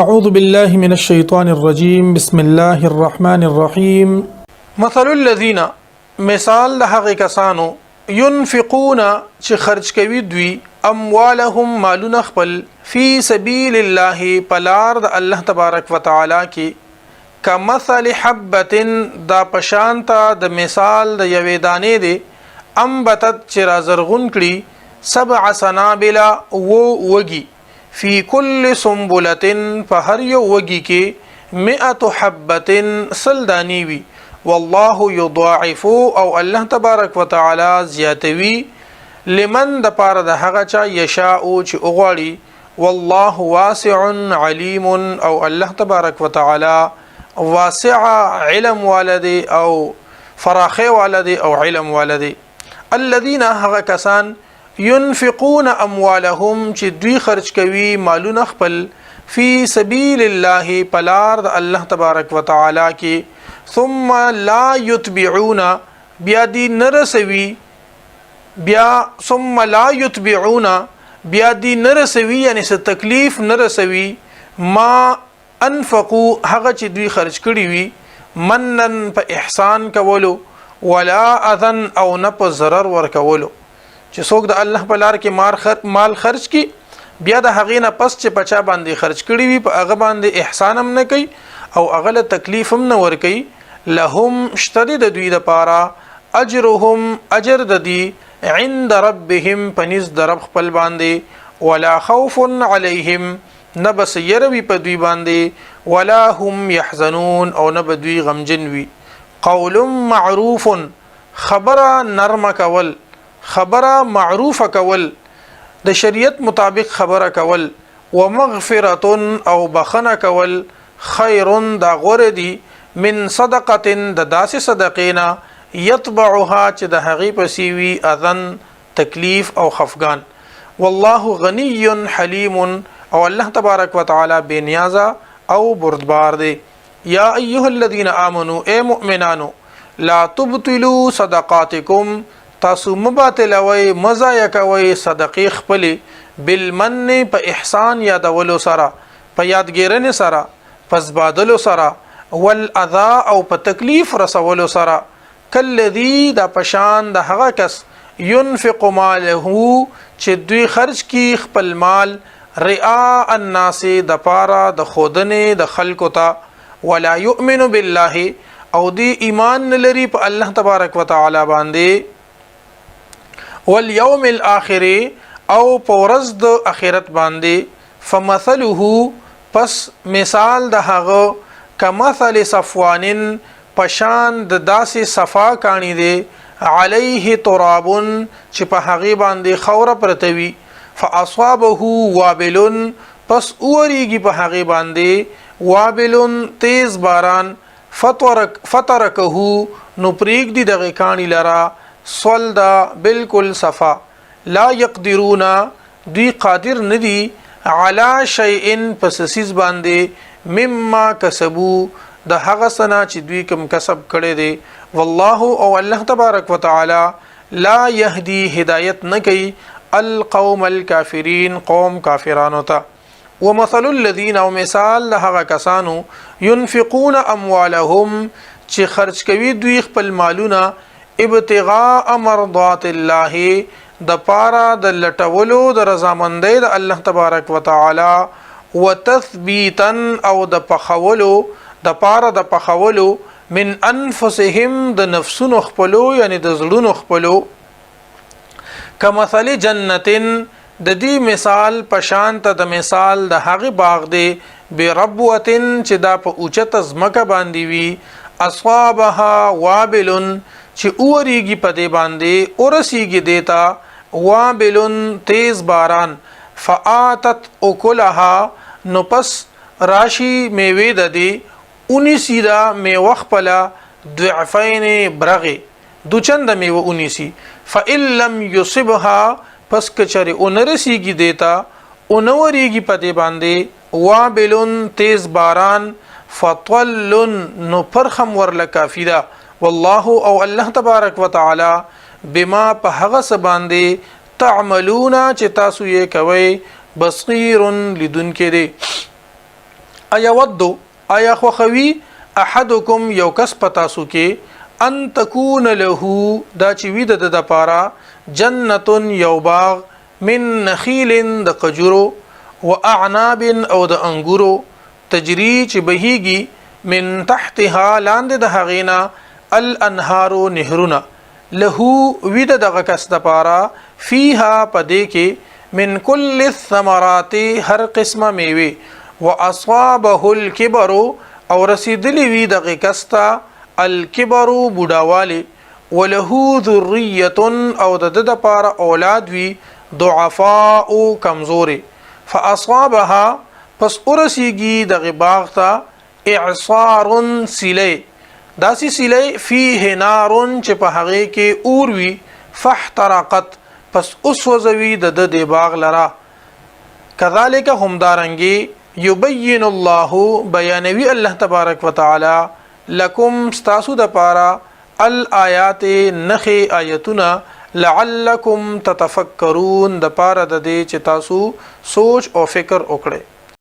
أعوذ بالله من الشيطان الرجيم، بسم الله الرحمن الرحيم. مثل الذين، مثال د هغه کسانو، ينفقون، چې خرج کوي دوی، اموالهم، مالونه خپل، فی سبیل الله، پلار د الله تبارک وتعالی کې، کمثل حبة، دا پشانتا د مثال د یوې دانې دی، انبتت، چې را زرغون کړي، سبع سنابل، و وږي، فی کل سنبلة، په هر یو وږي کې، مئة حبة، 100 دانې وي، والله یضاعف، او الله تبارک وتعالی زیاتوي، لمن، د پاره د هغه چا، یشاء، چې وغواړي، والله واسع علیم، او الله تبارک وتعالی واسع علم والدی او فراخه والدی او علم والدی. الذين، هغه کسان، ينفقون اموالهم، چې دوی خرج کوي مالونه خپل، فی سبیل الله، پلار د الله تبارک وتعالی کې، ثم لا يتبعون، بیا دی نرسوي، بیا ثم لا يتبعون، بیا دی نرسوي، یعنی څه تکلیف نرسوي، ما انفقو، هغه چې دوی خرج کړي وي، منن، په احسان کولو، ولا اذن، او نه په ضرر ورکولو. چې څوک د الله په لار کې مال خرج کی، بیا د هغې نه پس چې پچا باندې خرج کړي وي، په هغه باندې احسان هم نه کوي او هغه له تکلیف هم نه ورکوي، لهم، شته دی د دوی دپاره، اجرهم، اجر د دی، عند ربهم، په نزد د رب خپل باندې، ولا خوف علیهم، نه به څه یره وي په دوی باندې، ولا هم يحزنون، او نه به دوی غمجن وي. قول معروف، خبره نرمه کول، خبره معروفه کول، د شریعت مطابق خبره کول، ومغفرة، او بخنه کول، خیر، دا غوره دي، من صدقه، د داسې صدقې نه، یتبعها، چې د هغې پسې وي، اذن، تکلیف او خفګان. والله غنی حلیم، او الله تبارک وتعالی بې نیازه او بردبار دی. یا ایها الذین آمنو، ای مؤمنانو، لا تبطلوا صدقاتکم، تاسو مباطلوي، مزایا کوي صدقې خپلې، بالمن، په احسان یادولو سره، په یادګیرنې سره، په زبادلو سره، والاذا، او په تکلیف رسولو سره، کالذي، دا پشان د هغه کس، ينفق ماله، چې دوی خرج کی خپل مال، رئاء الناس، د پاره د خودنې د خلکو ته، ولا يؤمن بالله، او دی ایمان نلري په الله تبارک وتعالى باندې، والیوم الاخر، او په ورځ د اخرت باندې، فمثله، پس مثال د هغه، کمثل صفوان، پشان د داسې صفا کانی دی، علیه تراب، چې په هغې باندې خوره پرته وي، فاصابه وابل، پس اوریږي په هغې باندې، وابل، تیز باران، فترکه، نو پرېږدي دغې کاڼي لره، صلدا، بالکل صفا، لا يقدرون، دوی قادر ندي، علی شیء، پس څیز باندې، مما کسبو، د هغه سنا چې دوی کوم کسب کړی دی، والله، او الله تبارک وتعالى، لا يهدي، هدایت نه کوي، القوم الكافرين، قوم کافرانو ته. ومثل الذين، او مثال د هغه کسانو، ينفقون اموالهم، چې خرج کوي دوی خپل مالونه، ابتغاء مرضات الله، د پاره د لټولو د رضامندۍ د الله تبارک وتعالى، وتثبیتا، او د پخولو د پاره د پخولو، من انفسهم، د نفسونو خپلو، یعنی د زړونو خپلو، کمثل جنتن، د دې مثال پشان ته د مثال د هغه باغ دی، بربوتن، چې دا په اوچته ځمکه باندې وي، اصابها وابل، چې اوريږي په دې باندې، اورسیږي دیتا، وابل، تیز باران، فآتت اکلها، نو پس راشي میوه د دې، اونیسی دا میوه خپله، ضعفین، برغه دوچند میوه اونیسی، فإن لم یصبها، پس کچره اونرسیږي دیتا، اونوریږي په دې باندې، وابل، تیز باران، فطل، نو پرخم ورله کافی ده، والله، او الله تبارک وتعالى، بما، په هغه څه باندې، تعملون، چې تاسو یې کوئ، بصیر، لیدونکی دی. ايود، آیا خوښوي، احدکم، یو کس په تاسو کې، ان تکون له، دا چې وي د ده دپاره، جنت، یو باغ، من نخیل، د قجورو، و اعناب، او د انګورو، تجری، چې بهیږي، من تحتها، لاندې د هغې نه، الانهار، نهرونه، له، وي د دغه کس دپاره، فیها، په دې کې، من کل الثمرات، هر قسمه میوې، واصابه الكبر، او رسیدلی وي دغه کس ته، الکبر، بوډاوالی، وله ذریه، او د ده دپاره اولاد وي، ضعفاء، کمزوري، فاصابها، پس ورسیږي دغه باغ ته، اعصار، سیلی، داسې سیلی، فيه نار، چې په هغې کې اور وي، فاحترقت، پس وسوځوي د ده د باغ لره. كذلك، همدارنګې، يبين الله، بیانوي الله تبارک وتعالی، لکم، ستاسو د پاره، الآیات، نخې، آیتونه، لعلکم تتفکرون، د پاره د دې چې تاسو سوچ او فکر وکړئ.